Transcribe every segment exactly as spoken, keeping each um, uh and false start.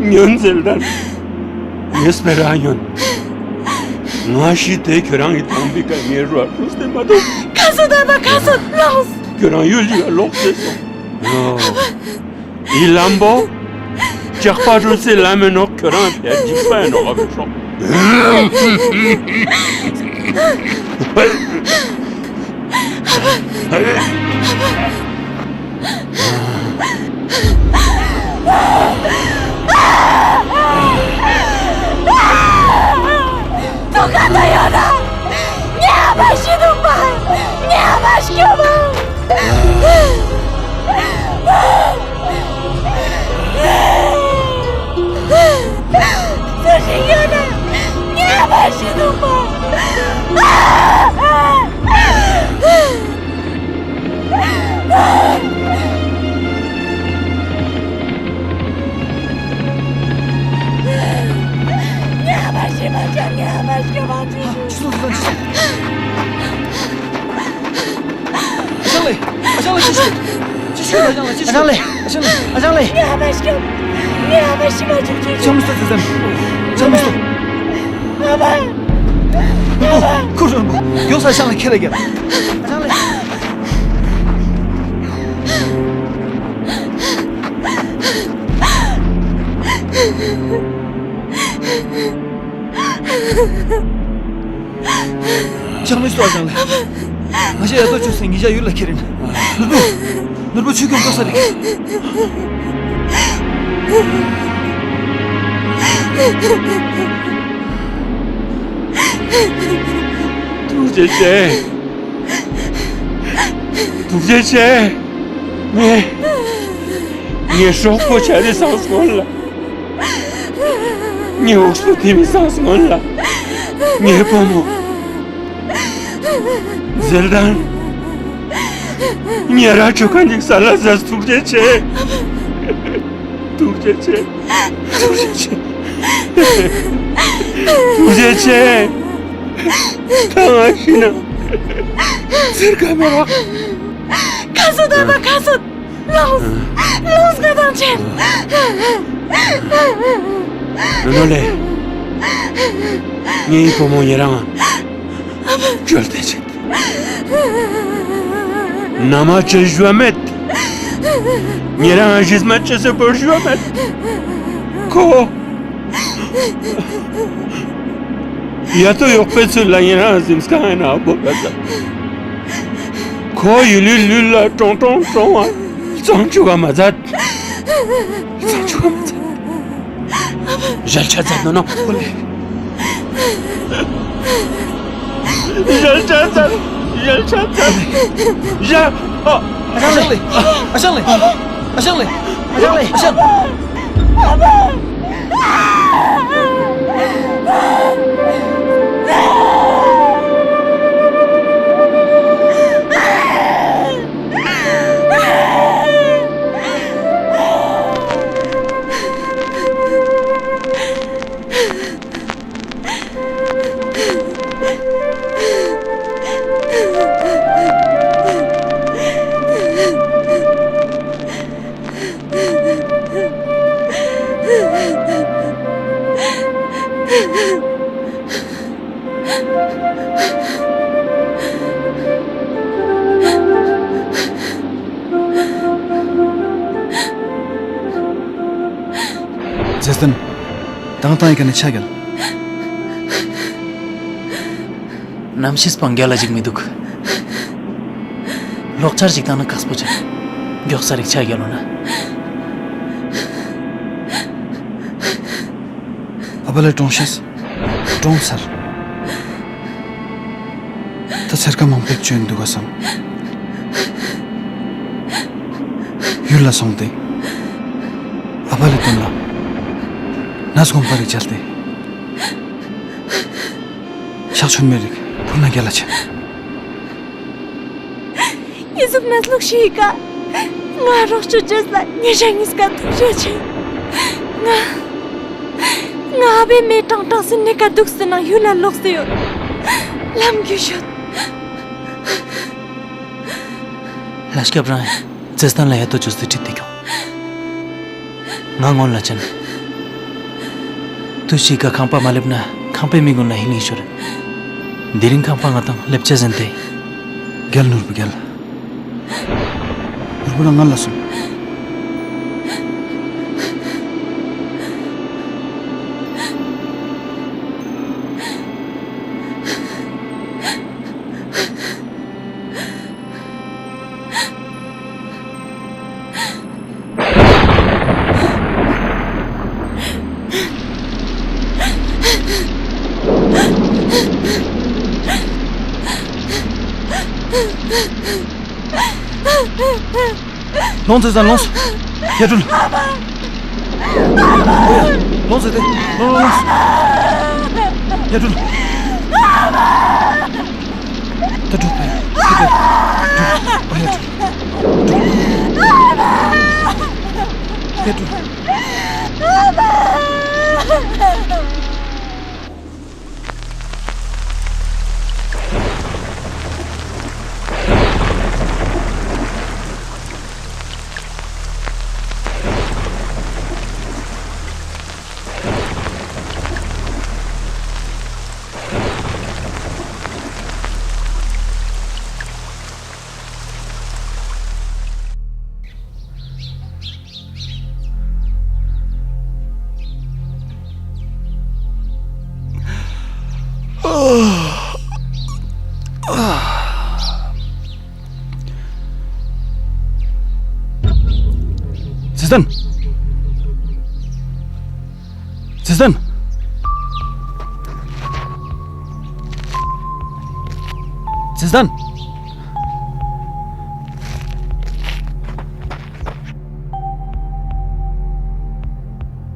ཉོན་ཟེར་ད། ངས་སྤེ་ར་ཉོན། ང་ཤི་དེ་ཁྱོད་རང་གི་དང་པི་ཀ་ངའི་རུ་བ་ལུས་ཏེ་མ་གཏོགས། ཁ་སོ་ད་མ་ཁ་སོ་ལངས། ཁྱོད་རང་ཡུལ་ལ་ལོག་ཤེས་སོང་། ཨི་ལམ་པོ། ཇག་པ་རུ་སེ་ལ་མེ་ནོག་ཁྱོད་རང་ཕྱིར་འཇིགས་པ་ཡིན་ནོག་ཨ་བེ་ཤོག་ཐུགས་ཁ་ན་ཡོད་ན། ངའི་ཨ་མ་ཤི་འདུག་པ། ངའི་ཨ་མ་སྐྱོབ་པ། སུ་ཞིག་ཡོད་ན། ངའི་ཨ་མ་ཤི་འདུག་པ། ངའི་ཨ་མ་ཤི་མ་བྱུང་། ངའི་ཨ་མ་སྐྱོབ་པ། ཅི་སོང་། ཅི་སོང་། ཅི་སོང་། ཨ་ཞང་ལེ། ཨ་ཞང་ལེ། ཅི་ཞིག་ཅི་ཞིག་ཨ་ཞང་ལེ། ཅི་ཞིག་ཨ་ཞང་ལེ། ཨ་ཞང་ལེ། ཨ་ཞང་ལེ། ངའི་ཨ་མ་ཤི། ངའི་ཨ་མ་ཤི་མ་བྱུང་། ཅི་ཅི་ཅང་མི་སོ། ཅི་ཙམ་ཅང་མི་སོ། ཨ་མ། ཨ་མ། ཁུར་སོང་། མགྱོགས་ས་ཞང་ལེ་ཁྱེར་རེ་རྒྱབ། ཨ་ཞང་ལེ། ཅང་མི་སོ། ཨ་ཞང་ལེ། ང་ཞེ་ཡ་ཏོ་ཆུ་སེ་ངེད་ཅག་ཡུལ་ལ་ཁྱེར་ཡིན། ནོར་བུ། ནོར་བུ་ཆུ་སྐྱོང་ཏོ་ས་ལེ། ཐུགས་རྗེ་ཆེ། ཐུགས་རྗེ་ཆེ། ངས། ངས་སྲོག་པོ་ཆ་རེ་སངས་སོང་ལ། ངའི་འོག་སུ་དེ་མི་སངས་སོང་ལ། ངའི་བུ་མོ། ཟེར་དང་། ཉེ་ར་ཆུ་ཁ་འཇིག་ས་ལ་ཟ། ཐུགས་རྗེ་ཆེ། ཐུགས་རྗེ་ཆེ། ཐུགས་རྗེ་ཆེ། ཐུགས་རྗེ་ཆེ། ད་ང་ཤི་ན་ཟེར་ག་མེད་ར། ཁ་སོ་ད་མ་ཁ་སོ། ལོངས། ལོངས་ཀ་དང་ཆེ། ནོ་ནོ་ལེ། ངའི་བུ་མོ་ཉེ་རང་། བཅོལ་ཏེ་ཆེ། ན་མ་ཅི་ཞུ་མེད། ཉེ་རང་གཞིས་མ་ཅི་སེ་བོར་ཞུ་མེད། ཁོ། ཡ་ཏོ་ཡོག་པའི་ཚུལ་ལ་ཉེ་རང་གཟིམས་ཁང་ཡིན་ན་བོ་ག་ས། ཁོ་ཡུལ་ལུས་ལུས་ལ་ཀྲོང་ཀྲོང་ཀྲོང་བ་ཙང་ཆུ་ག་མ་ཛད། ཙང་ཆུ་ག་མ་ཛད། ཞལ་ཆ་ཛད་ནོ་ནོ། ཞལ་ཆ་ཛད། ཞལ་ཆ་ཛད། ཞལ། ཨ། ཨ་ཞང་ལེ། ཨ་ཞང་ལེ། ཨ་ཞང་ལེ། ཨ་ཞང་ལེ། ཨ་ཞང་། ཛེ་སྟན། དང་དང་ཡི་ག་ནས་ཆ་རྒྱལ། རྣམ་ཤེས་སྤང་རྒྱ་ལ་ཞིག་མི་འདུག་ལོག་ཆར་ཞིག་བཏང་ན་ཁག་པོ་ཆགས། མགྱོགས་ས་རིག་ཆ་རྒྱལ་ལོ་ན། ཨ་བ་ལེ་གྲོངས་ཤེས། གྲོངས་ཚར། ད་ཚེར་ཁ་མང་པོ་བཅོས་འདུག་ག་བསམ། ཡུལ་ལ་སོང་སྟེ། ཨ་བ་ལེ་དོན་ལ། ནས་དགོངས་པ་རིག་བྱས་ཏེ། ཕྱག་མཆོད་མེ་རིག་ཕུལ་ན་རྒྱལ་ལ་ཆེ། ཉེ་ཟུག་ནས་ལུག་ཤི་ཡི་ཀ་ང་རོགས་སྐྱོར་བྱས་ལ་ཉེ་ཞ་གཉིས་ཀ་ཐུགས་རྗེ་ཆེ། ང་། ང་ཨ་བའི་མེ་ཀྲང་ཀྲང་སི་ནེ་ཀ་འདུག་སི་ནང་ཡུལ་ལ་ལོག་སི་ཡོད། ལམ་རྒྱུས་ཤོད། ལ་སྐྱབས་རང་ཙེ་སྟན་ལ་ཡ་ཏོ་ཅོ་སི་ཁྲིད་དེ་ཁྱོང་། ང་སྔོན་ལ་ཅན། ཏུ་ཤི་ཀ་ཁང་པ་མ་སླེབས་ན་ཁང་པའི་མི་ཀུན་ལ་ཧི་ལིང་ཤོར། དེ་རིང་ཁང་པ་ང་དང་སླེབས་ཆ་ཟིན་ཏེ། རྒྱལ་ནོར་བུ་རྒྱལ། ནོར་བུ་ལ་ང་ལ་སོང་། ལོངས་ཟེར་ས་ལོངས། ཡ་སྤྲུལ། ལོངས་ཟེར་ཏེ། ལོངས་ལོངས་ལོངས། ཡ་སྤྲུལ། ད་འགྲོ། ད་འགྲོ། འགྲོ། ཨ་ཡ་འགྲོ། འགྲོ། ཡ་འགྲོ། ཙི་ཙན། ཙི་ཙན། ཙི་ཙན།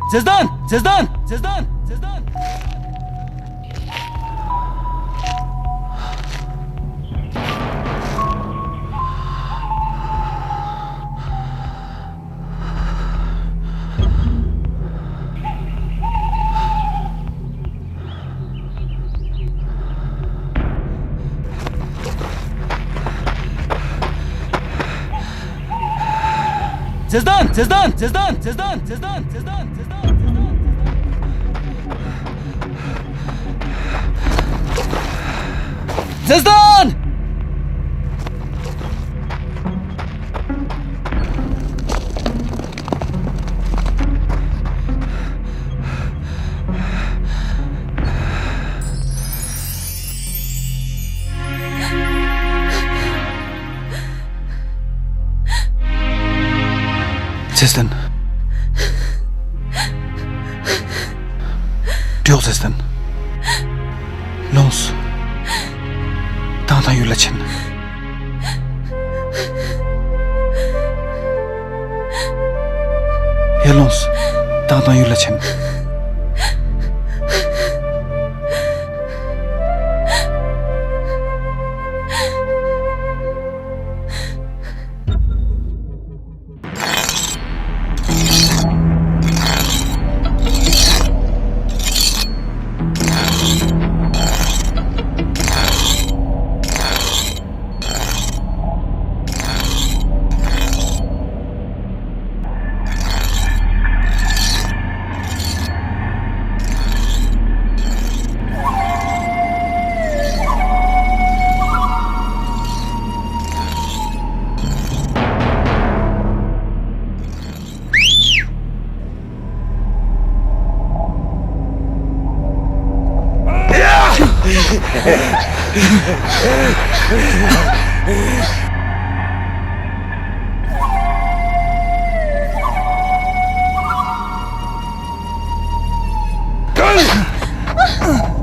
ཙི་ཙན། ཙི་ཙན། ཙི་ཙན། ཙི་ཙན། ཙི་ཙན། ཙི་ཙན། ཙི་ཙན། ཙི་ཙན། ཀྲོག་ཙི་ཙན། ལོངས། ཏང་ཏང་ཡུལ་ལ་ཕྱིན། ཡར་ལོངས། ཏང་ཏང་ཡུལ་ལ་ཕྱིན།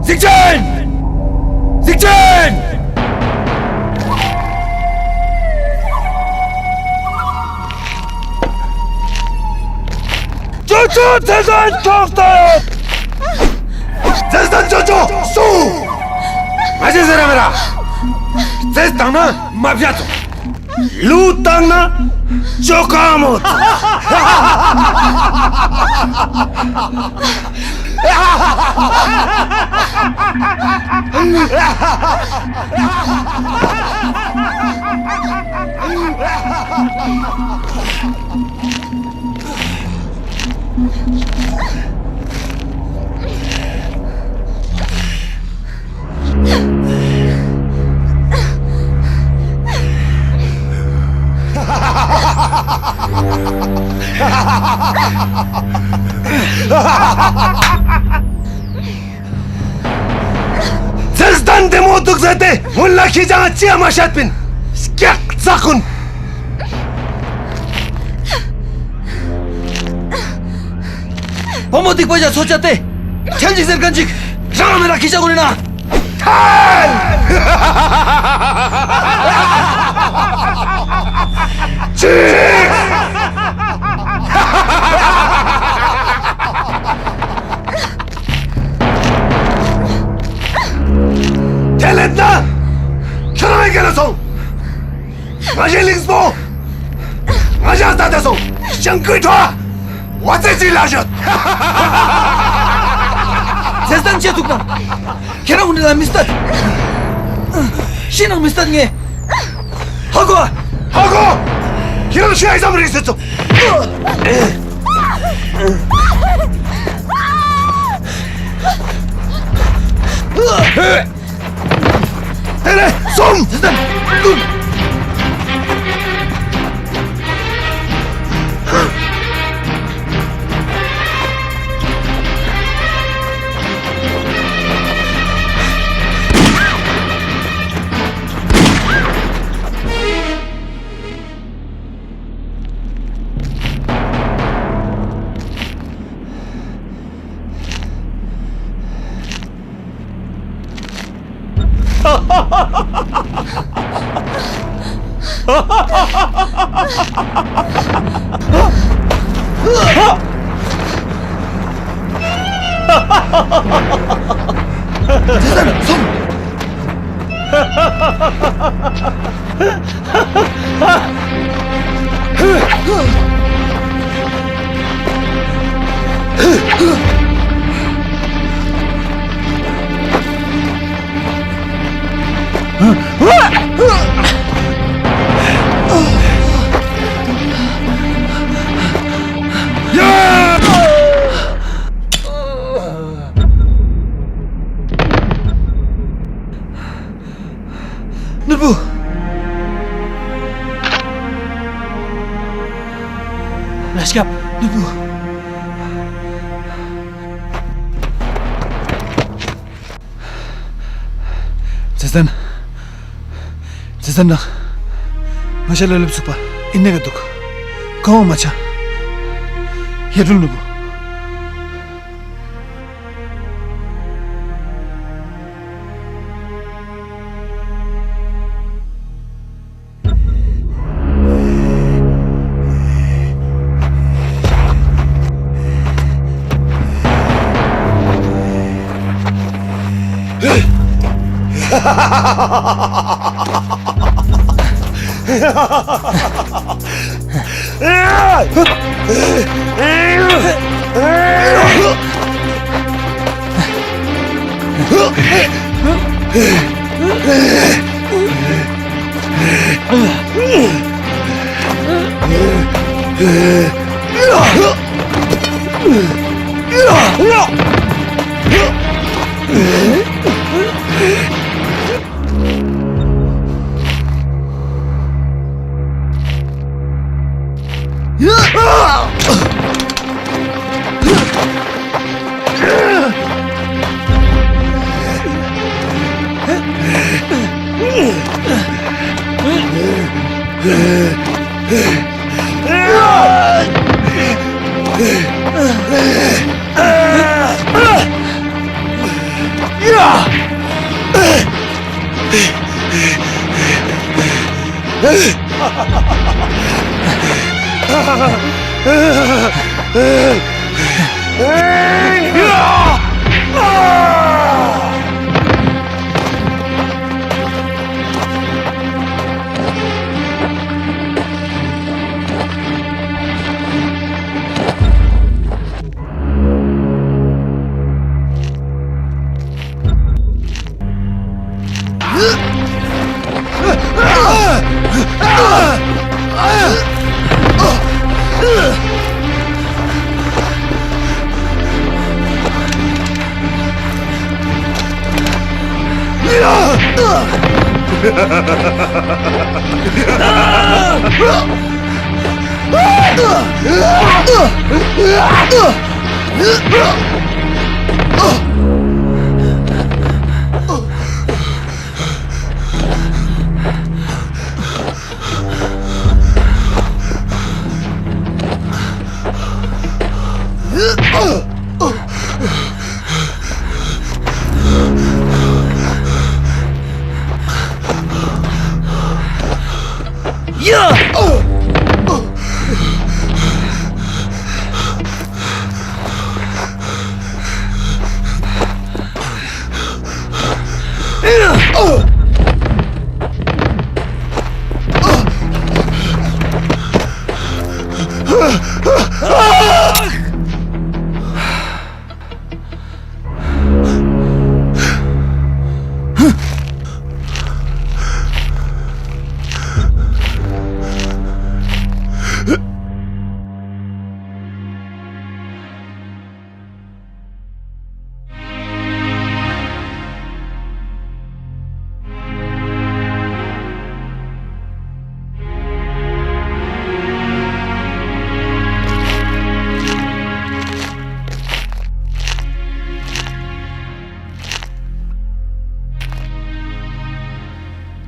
གཟིག་ཅན། གཟིག་ཅན། ཅོ་ཅོ་ཙི་ཙན་ཕྱོགས་ཏེ། ཙི་ཙན་ཅོ་ཅོ་སུ། ང་ཅི་ཟེར་ར་མེད་ར། ཙི་བཏང་ན་མ་བྱ་ཚོ། ལུ་བཏང་ན་ཅོ་གང་མོ་ཚོ། མཚན་ལྡན་བདེ་མོ་འདུག་ཟེར་ཏེ་སྔོན་ལ་ཁྱེད་ཅག་ཅི་ཡང་མ་བཤད་པིན། སྐྱག་རྫ་ཀུན། བུ་མོ་སྡིག་པ་ཅག་ཚོ་ཅག་སྟེ། ཁྱེད་ཅིག་ཟེར་མཁན་ཅིག་རང་མེད་ལ་ཁྱེད་ཅག་ཀུན་ན། ཐལ། ཅི། དེ་ལས་ན། ཁྱོད་རང་ག་ལ་སོང་། ང་ཞའི་ལིང་སྤོ། ང་ཞ་ད་ད་སོང་། ཞང་ཀུའི་ཁྲོ། ཝ་ཙེ་ཙི་ལ་ཤོད། ཛེ་སྟན་ཅེ་ཐུག་ན། ཁྱེད་རང་ཀུན་ལ་མི་སྟད། ཤི་ནང་མི་སྟད་ངེས། ཧ་གོ། ཧ་གོ། ཁྱེད་རང་ཤི་ཨའི་ཙམ་རིག་ཟེར་ཚུགས། དེ་ལས་སོང་། ནོར་བུ། ར་སྐྱབས། ནོར་བུ། ཛེ་སྟན། ཛེ་སྟན་ན། ང་ཞ་ལ་སླེབས་ཚུགས་པ་ཨིན་ནེ་ག་འདུག་གང་བ་མ་ཆ། ཡ་སྤྲུལ་ནོར་བུ།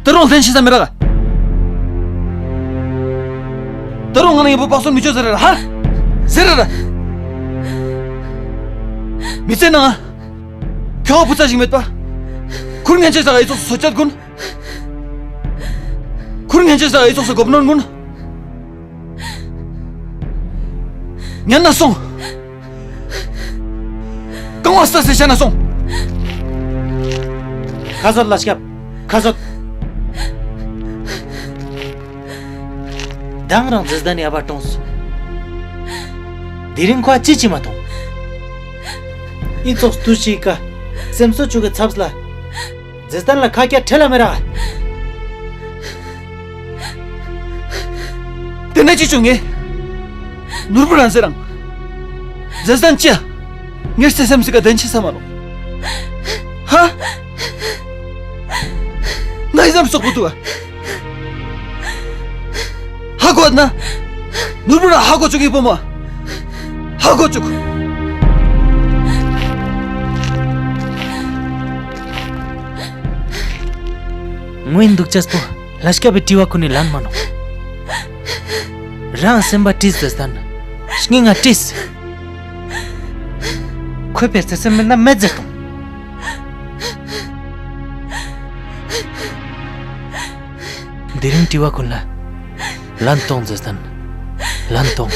ད་རུང་ལན་ཆེ་ས་མི་རག་ད་རུང་ང་ནི་ཡིན་པ་པག་སོར་མི་ཆོད་ཟེར་ར་ཧ། ཟེར་ར་ར། མི་ཚེ་ནང་ཁྱོད་བུ་ཚ་ཞིག་མེད་པ། ཁུར་ངན་ཆེ་ས་ག་ཡི་ཚོགས་སུ་སོ་བཅད་དགོན། ཁུར་ངན་ཆེ་ས་ག་ཡི་ཚོགས་སུ་གོབ་ནོར་དགོན། ཉན་ན་སོང་། རྐང་བ་ས་སེ་བྱས་ན་སོང་། ཁ་ཟོད་ལ་སྐྱབས། ཁ་ཟོད། དང་རང་མཛེས་ལྡན་ཡ་བ་གྲོངས་སོང་། དེ་རིང་ཁོ་ཅི་ཅི་མ་མཐོང་། ཨི་ཙོགས་དུ་ཞིག་ག་སེམས་གསོ་བཅུག་གི་ཚབ་ལ། མཛེས་ལྡན་ལ་ཁ་སྐྱ་ཁྲེལ་ལ་མེད་ར། དེ་ནས་ཅི་བྱུང་ངས། ནོར་བུ་རང་ཟེར་རང་། མཛེས་ལྡན་ཅི། ངས་བརྩེ་སེམས་སི་ཀ་དན་ཆི་ས་མ་རོ། ཧ། ང་ཡི་ཙམ་སོག་པོ་དུ་བ། ཧ་གོ་ན། ནོར་བུ་ར་ཧ་གོ་བཅུག་གི་བུ་མོ། ཧ་གོ་བཅུག་ངོས་འདུག་ཅེས་པོ་ལ་སྐྱ་པའི་དྲི་བ་ཁུ་ནི་ལན་མ་ནོ། རང་སེམས་པ་དྲིས་ཟེར་སྟན། སྙིང་ང་དྲིས། ཁོས་བེར་ཚེ་སེམས་མེད་ན་མེད་ཟེར་དང་། དེ་རིང་དྲི་བ་ཁུ་ལ་ལན་གཏོང་ཟེར་སྟན། ལན་གཏོང་།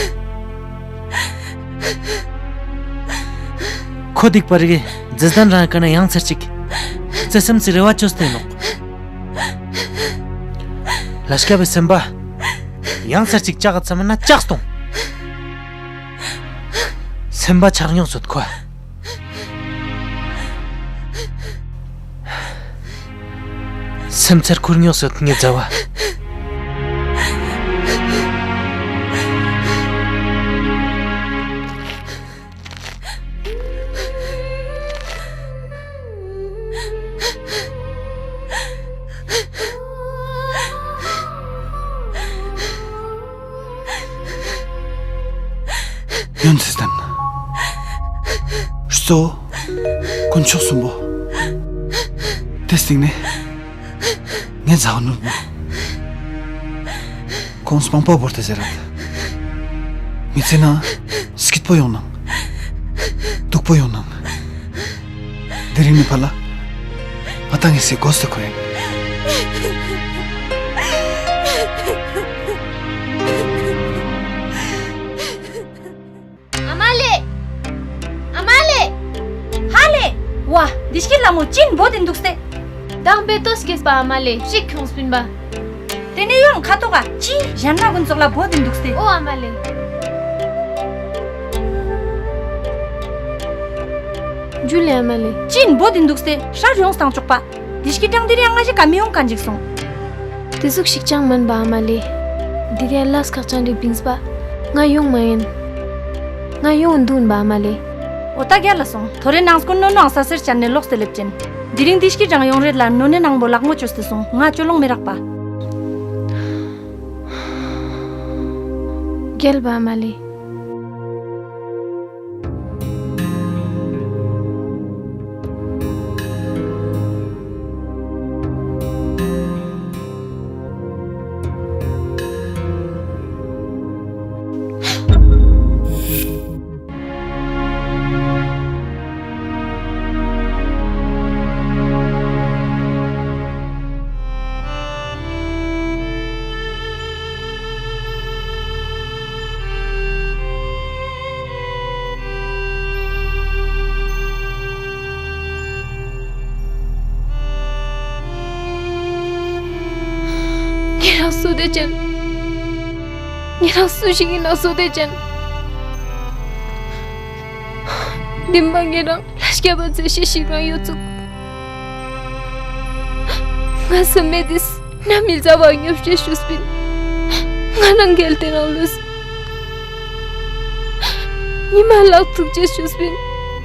ཁོ་སྡིག་པ་རིག་མཛེས་ལྡན་རང་ཀ་ན་ཡང་ཚར་གཅིག་བརྩེ་སེམས་སི་རེ་བ་བཅོས་ཏེ་ནོག་ལ་སྐྱ་བའི་སེམས་པ་ཡང་ཚར་གཅིག་ལྕགས་ཚ་མེད་ན་ལྕགས་གཏོང་། སེམས་པ་ཆག་ཉོག་སོད་ཁོ། སེམས་ཚར་ཁུར་ཉོག་སོད་ངའི་མཛའ་བ། ཡོན་ཚེ་བསྟན། གཙོ་བོ། དཀོན་མཆོག་གསུམ་པོ། དེ་སྟེང་ནས། ངའི་མཛའ་བོ་ནོར་བུ། ཁོང་སྤང་པ་བོར་ཏེ་ཟེར་རད། མི་ཚེ་ན་སྐྱིད་པོ་ཡོང་ནང་། སྡུག་པོ་ཡོང་ནང་། དེ་རིང་ནས་ཕར་ལ། ང་ཏང་ངེ་སའི་སྒོ་སྟེ་ཁོ་ཡིན། ཨ་མ་ལེ། ཨ་མ་ལེ། ཧ་ལེ། ཝ། འདི་ཤི་ལ་མོ་ཅིན་བོ་དིན་འདུག་སྟེ། དང་པེ་ཏོ་སྐྱེས་པ་ཨ་མ་ལེ་ཤིག་ཁྱོང་སྤིན་པ། དེ་ནས་ཡོང་ཁ་ཐོག་ག་ཅི་ཞན་ན་ཀུན་ཙོག་ལ་བོ་དིན་འདུག་སྟེ། ཨོ་ཨ་མ་ལེ། ཇུ་ལེ་ཨ་མ་ལེ། ཅིན་བོ་དིན་འདུག་སྟེ་ཧྲ་རུང་སྟངས་ཅོག་པ། དེ་ཤི་ཀྲང་དེ་རིང་ང་ཞིག་ག་མི་ཡོང་ག་འཇིག་སོང་། དེ་ཟུག་ཞིག་ཅང་མིན་པ་ཨ་མ་ལེ། དེ་རིང་ལ་སྐག་ཅང་རིག་བིངས་པ། ང་ཡོང་མ་ཡིན། ང་ཡོང་འདུག་ཨིན་པ་ཨ་མ་ལེ། འོ་ད་རྒྱལ་ལ་སོང་། ཐོ་རེ་ནང་སྐུ་ནོ་ནོ་ཨང་ས་སེར་ཅན་ནས་ལོག་སྟེ་ལེབ་ཅན། དེ་རིང་དེ་ཤི་ཀྲང་ཡོང་རེད་ལ་ནོ་ནས་ནང་བོ་ལག་མོ་བཅོས་ཏེ་སོང་། ང་ཅོ་ལོང་མི་རག་པ། རྒྱལ་བ་མ་ལེ། ངེད་རང་སུ་དེ་ཅན། ངེད་རང་སུ་ཞིག་ཡིན་ན་སུ་དེ་ཅན། འདི་མ་ངེད་རང་ལ་སྐྱབས་པ་མཛད་ཤེས་ཤིག་རང་ཡོད་ཚུགས། ང་སུ་མེད་དིས་ན་མི་ཛ་བ་ཉོབ་ཤེས་ཤུས་པིན། ང་རང་གལ་ཏེ་རང་ལུས། ཉི་མ་ལག་ཐུག་ཅེས་ཤུས་པིན།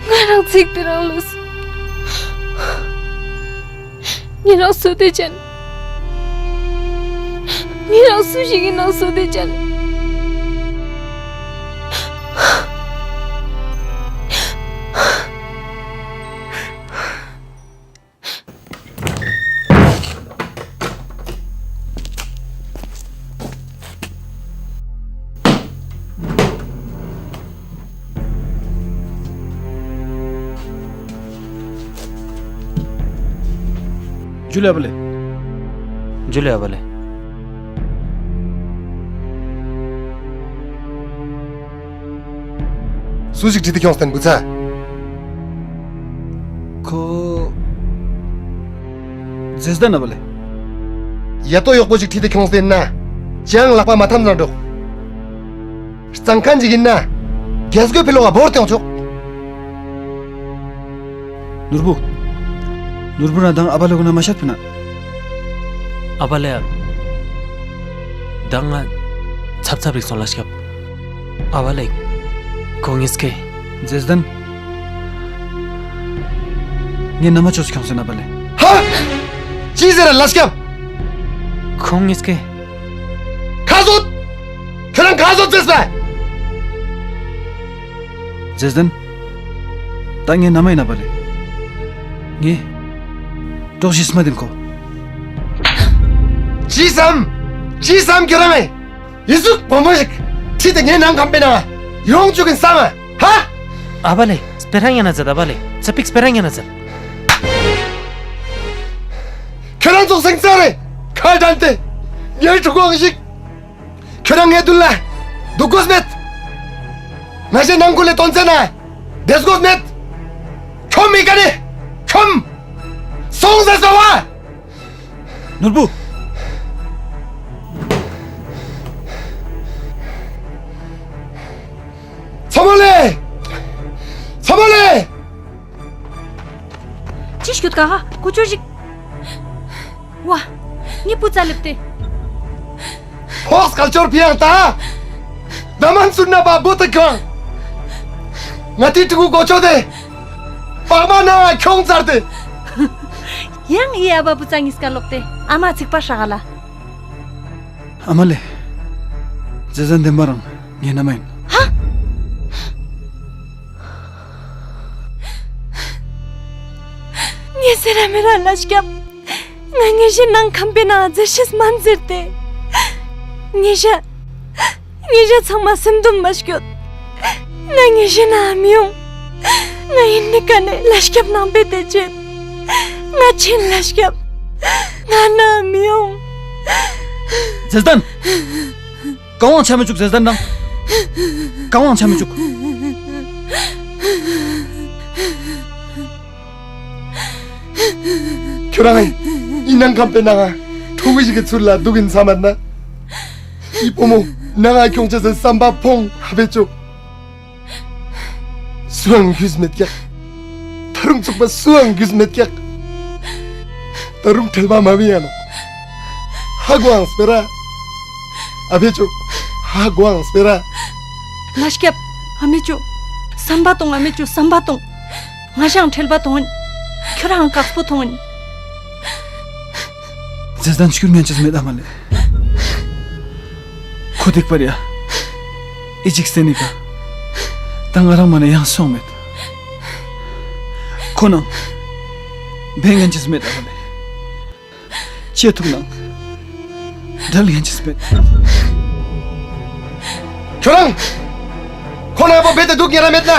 ང་རང་ཚིག་དེ་རང་ལུས། ངེད་རང་སུ་དེ་ཅན། ངེད་རང་སུ་ཞིག་ཡིན་ན་སུ་དེ་ཅན། ཇུ་ལེ་བ་ལེ། ཇུ་ལེ་བ་ལེ། སུ་ཞིག་ཁྲིད་དེ་ཁྱོངས་བསྟན་བུ་ཚ། ཁོ། མཛེས་ལྡན་ན་བ་ལེ། ཡ་ཏོ་གཡོག་པོ་ཞིག་ཁྲིད་དེ་ཁྱོངས་བསྟན་ན། ཅང་ལག་པ་མ་ཐམ་ཙང་འགྲོ། གཙང་ཁན་ཅིག་ཡིན་ན། རྒྱལ་སྒོའི་ཕི་ལོག་ག་བོར་ཏེ་ཡོང་ཆོག་ནོར་བུ། ནོར་བུ་རང་དང་ཨ་བ་ལེ་གོ་ན་མ་ཤར་ཕུ་ན། ཨ་བ་ལེ། ད་ང་ཚབ་ཚབ་རིག་སོང་ལ་སྐྱབས། ཨ་བ་ལེ། ཁོ་ངིས་ཀེ། མཛེས་ལྡན། ངས་ན་མ་ཆོས་ཁྱོང་སེ་ན་བ་ལེ། ཧ། ཅི་ཟེར་ལ་སྐྱབས། ཁོ་ངིས་ཀེ། ཁ་ཟོད། ཁྱོད་རང་ཁ་ཟོད་ཟེར་ས། མཛེས་ལྡན། ད་ངས་ན་མ་ཡིན་ན་བ་ལེ། ངས། གྲོགས་ཤིག་སྨ་དེན་ཁོ། ཅི་བསམ། ཅི་བསམ་ཁྱོད་རང་ཨེ། ཡི་ཟུག་བུ་མོ་ཞིག་ཁྲིད་དེ་ངའི་ནང་ཁམས་པའི་ནང་ཡོང་བཅུག་གིན་བསམ་ཨ། ཧ། ཨ་བ་ལེ། སྤེ་ར་ཡང་ན་ཛད་ཨ་བ་ལེ། ཚ་པིག་སྤེ་ར་ཡང་ན་ཛད། ཁྱོད་རང་ཚོགས་སེང་ཚ་རེ། ཁ་དྲན་ཏེ། ངའི་ཕྲུ་གུ་ཞིག་ཁྱོད་རང་ངའི་མདུན་ལ་འདུག་དགོས་མེད། ང་ཞའི་ནང་ཁུལ་ལས་དོན་ཚན་ན་བསྡད་དགོས་མེད། ཁྱོད་མི་དགའ་ནི་ཁྱོད་སོང་ཟེར་སོང་བ། ནོར་བུ། ཚ་མོ་ལེ། ཚ་མོ་ལེ། ཅི་ཞིག་ཡོད་ག་ཧ་ཀུ་ཅོ་ཞིག་ཝ། ངའི་བུ་ཚ་ལེབ་སྟེ། ཕོགས་སྐལ་ཅོར་ཕི་ཡང་ད། ད་མན་སུན་ན་པ་བུ་ཏི་ཁང་། ང་ཏི་ཕྲུ་གུ་གོ་ཆོད་དེ། པགས་མ་ན་ང་ཁྱོང་ཚར་ཏེ། ཡང་ཡི་ཨ་བ་བུ་ཚ་ངིས་ཀ་ལོག་སྟེ་ཨ་མ་ཚིག་པ་ཧྲ་ག་ལ། ཨ་མ་ལེ། ཛེ་ཟན་དེན་པ་རང་ངའི་ན་མ་ཡིན། ཧ། ངས་ཟེར་ར་མི་ར་ལ་སྐྱབས། ང་ངེད་ཞི་ནང་ཁམས་པའི་ནང་ཛེ་ཤེས་མན་ཟེར་ཏེ། ངེད་ཞི། ངེད་ཞི་ཚང་མ་སེམས་སྡུག་མ་སྐྱོད། ང་ངེད་ཞི་ན་མི་ཡོང་། ང་ཡིན་ནི་ཀ་ནས་ལ་སྐྱབས་ནང་པའི་དེ་ཅན། ང་ཆེན་ལ་སྐྱབས། ང་ན་མི་ཡོང་། ཛེ་ཟན། གང་བང་ཆ་མི་བཅུག་ཟེར་ཟན་དང་། གང་བང་ཆ་མི་བཅུག་ཁྱོད་རང་ཨི་ནང་ཁམས་པའི་ནང་ང་ཕྲུ་གུ་ཞིག་གི་ཚུལ་ལ་སྡུག་གིན་ཚ་མར་ན། ཨི་བུ་མོ་ནང་ང་ཁྱོང་ཆེ་ཟེར་བསམ་པ་ཕོང་ཧ་བེ་ཅོ། སུའང་རྒྱུས་མེད་ཀྱག་ད་རུང་ཚུགས་པ་སུའང་རྒྱུས་མེད་ཀྱག་ད་རུང་ཁྲེལ་བ་མ་བི་ཡ་ནོ། ཧ་གོའང་སྤེ་ར། ཨ་བེ་ཅོ། ཧ་གོའང་སྤེ་ར། ལ་སྐྱབས། ཨ་མེ་ཅོ། བསམ་པ་གཏོང་། ཨ་མེ་ཅོ། བསམ་པ་གཏོང་། ང་ཞའང་ཁྲེལ་བ་གཏོང་ཨིན། ཁྱོད་རང་དཀགས་པོ་གཏོང་ཨིན། ཛེ་ཟན་ཆུར་ངན་ཅེས་མེད་ཨ་མ་ལེ། ཁོ་ཐིག་པར་ཡ། ཨི་ཅིག་སེ་ནི་ཀ། ད་ང་རང་མ་ནས་ཡང་སོང་མེད། ཁོ་ནང་བེད་ངན་ཅིས་མེད་ཨ་མ་ལེ། ཅེ་ཐུག་ནང་འབྲལ་ངན་ཅིས་མེད། ཁྱོད་རང་ཁོ་ནང་པོ་བེད་དུ་འདུག་ཉེ་ར་མེད་ན།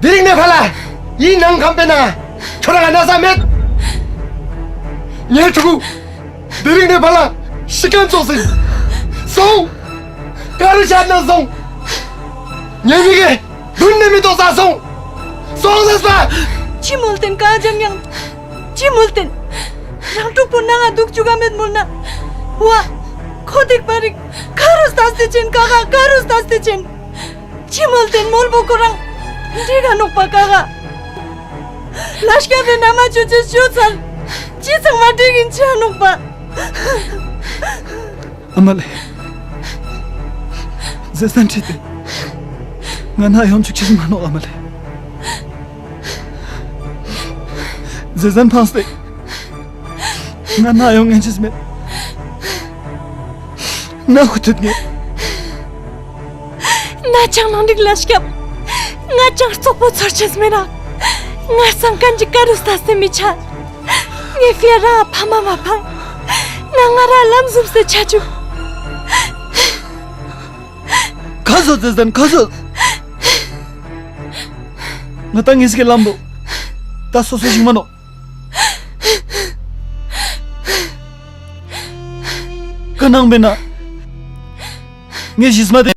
དེ་རིང་ནས་ཕ་ལ་ཡིན་ནང་ཁམས་པས་ན་ཁྱོད་རང་ང་ན་ས་མེད། ངའི་ཕྲུ་གུ་དེ་རིང་ནས་ཕ་ལ་ཤི་ཁན་ཚོགས་ཟིན་སོང་། ག་རུ་བཞག་ན་སོང་། ངའི་མིག་གིས་མདུན་ནས་མི་ཐོག་ས་སོང་། སོང་ཟེར་ས། ཅི་མོལ་ཏེན་ག་ཇམ་ཡང་། ཅི་མོལ་ཏེན། རང་ཕྲུག་པོ་ནང་ང་འདུག་བཅུག་ག་མེད་མོལ་ན། ཝ། ཁོ་སྡིག་པ་རིག་ག་རུ་ལྟ་སྟེ་ཅན་ག་ག་ག་རུ་ལྟ་སྟེ་ཅན། ཅི་མོལ་ཏེན་མོལ་པོ་ཁོ་རང་། འདི་ག་ནོག་པ་ག་ག་ལ་སྐྱ་པའི་ན་མ་ཆུ་ཆུ་ཆུ་ཚར། ཅི་ཚང་མ་འགྲིག་ཡིན་ཅི་ནོག་པ། ཨ་མ་ལེ། ཟེ་སན་ཁྲིད་དེ། ང་ན་ཡོང་ཆུག་ཆེ་མ་ནོག་ཨ་མ་ལེ། ཟེ་སན་ཕངས་ཏེ། ང་ན་ཡོང་ངན་ཅིས་མེད། ན་ཧུ་ཐུད་ངེ། ན་ཅང་ནང་འགྲིག་ལ་སྐྱབས། ང་ཅང་རྩོག་པོ་ཚོར་ཆེས་མེད་ན། ང་སང་ཀན་གྱི་ཀ་རུ་ས་སེ་མི་ཆ། ངའི་ཕི་ར་ཕ་མ་མ་ཕང་། ང་ང་ར་ལམ་ཟུམ་སེ་ཆ་ཆུ། ཁ་ཟོ་ཙེ་ཟན་ཁ་ཟོ། ང་ད་ངེས་ཀྱི་ལམ་འདུག་ད་སོ་སོ་ཞིག་མ་ནོག་ཀ་ནང་མེད་ན། ངས་གཞིས་མ་དེ།